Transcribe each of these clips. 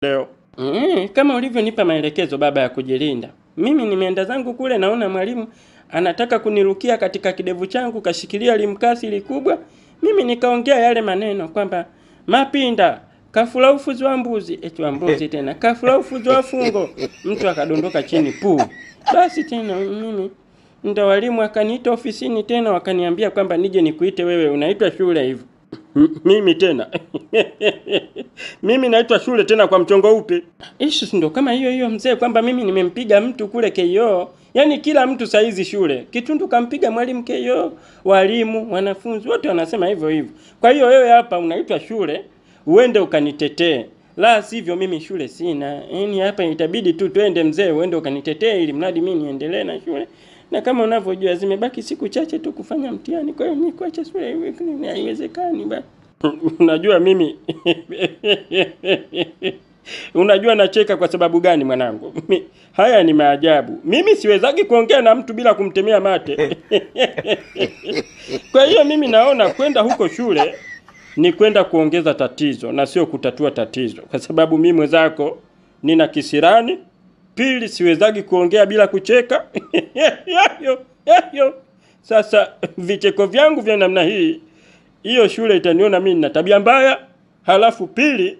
Leo Kama ulivyonipa maelekezo baba ya kujilinda. Mimi nimeenda zangu kule, naona mwalimu anataka kunirukia katika kidevu changu, kashikilia limkasi likubwa. Mimi nikaongea yale maneno kwamba mapinda kafula ufuzi wa mbuzi, eti wa mbuzi tena, kafula ufuzi wa fungo. Mtu akadondoka chini puu. Basi tena mimi ndo walimu akaniita ofisini tena, wakaniambia kwamba nije nikuite wewe, unaitwa shule hivyo. Mimi tena mimi naitwa shule tena kwa mchongo upi? Ishu ndo kama hiyo hiyo mzee, kwamba mimi nimempiga mtu kule KO. Yaani kila mtu saizi shule Kitundu kampiga mwalimu KO, walimu, wanafunzi wote wanasema hivyo hivyo. Kwa hiyo wewe hapa unaitwa shule uende ukanitetee, la sivyo mimi shule sina. Yaani hapa itabidi tu twende mzee, uende ukanitetee ili mradi mimi niendelee na shule. Na kama unavyojua zimebaki siku chache tu kufanya mtihani, kwa hiyo mimi kuacha shule haiwezekani ba. Unajua mimi unajua nacheka kwa sababu gani mwanangu? Haya ni maajabu. Mimi siwezagi kuongea na mtu bila kumtemea mate. Kwa hiyo mimi naona kwenda huko shule ni kwenda kuongeza tatizo na sio kutatua tatizo, kwa sababu mimi mwenzako nina kisirani. Pili, siwezagi kuongea bila kucheka. Yayo, yayo. Sasa vicheko vyangu vya namna hii, hiyo shule itaniona mimi nina tabia mbaya. Halafu pili,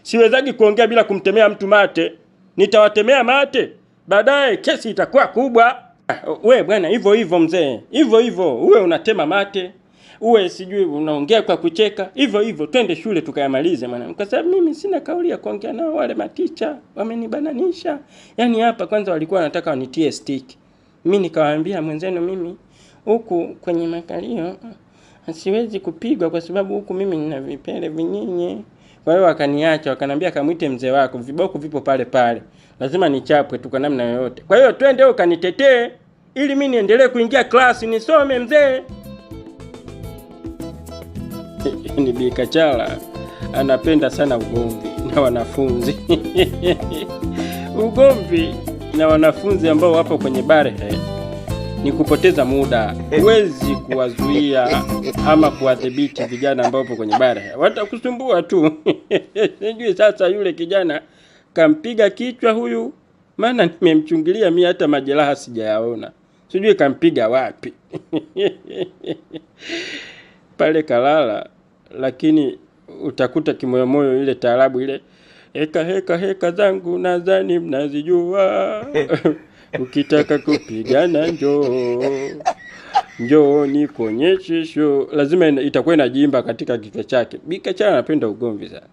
siwezagi kuongea bila kumtemea mtu mate. Nitawatemea mate, baadaye kesi itakuwa kubwa. We bwana, hivyo hivyo mzee, hivyo hivyo, uwe unatema mate, uwe sijui unaongea kwa kucheka, hivyo hivyo, twende shule tukayamalize mwanangu, kwa sababu mimi sina kauli ya kuongea nao. Wale maticha wamenibananisha. Yaani hapa kwanza walikuwa wanataka wanitie stick, mimi nikawaambia mwenzenu, mimi huku kwenye makalio siwezi kupigwa kwa sababu huku mimi nina vipele vinyinyi. Kwa hiyo wakaniacha, wakaniambia kamwite mzee wako, viboko vipo pale pale, lazima nichapwe tu kwa namna yoyote. Kwa hiyo twende ukanitetee ili mimi niendelee kuingia klasi nisome mzee. Ni Bi Kachala anapenda sana ugomvi na wanafunzi. Ugomvi na wanafunzi ambao wapo kwenye barehe ni kupoteza muda. Huwezi kuwazuia ama kuwadhibiti vijana ambao wapo kwenye barehe, watakusumbua tu. Sijui sasa yule kijana kampiga kichwa huyu, maana nimemchungilia mimi hata majeraha sijayaona, sijui kampiga wapi. Pale kalala, lakini utakuta kimoyomoyo ile taarabu ile heka heka heka zangu nadhani mnazijua. Ukitaka kupigana njoo njoo nikuonyeshe show. Lazima itakuwa inajimba katika kichwa chake. Bi Kachala anapenda ugomvi sana.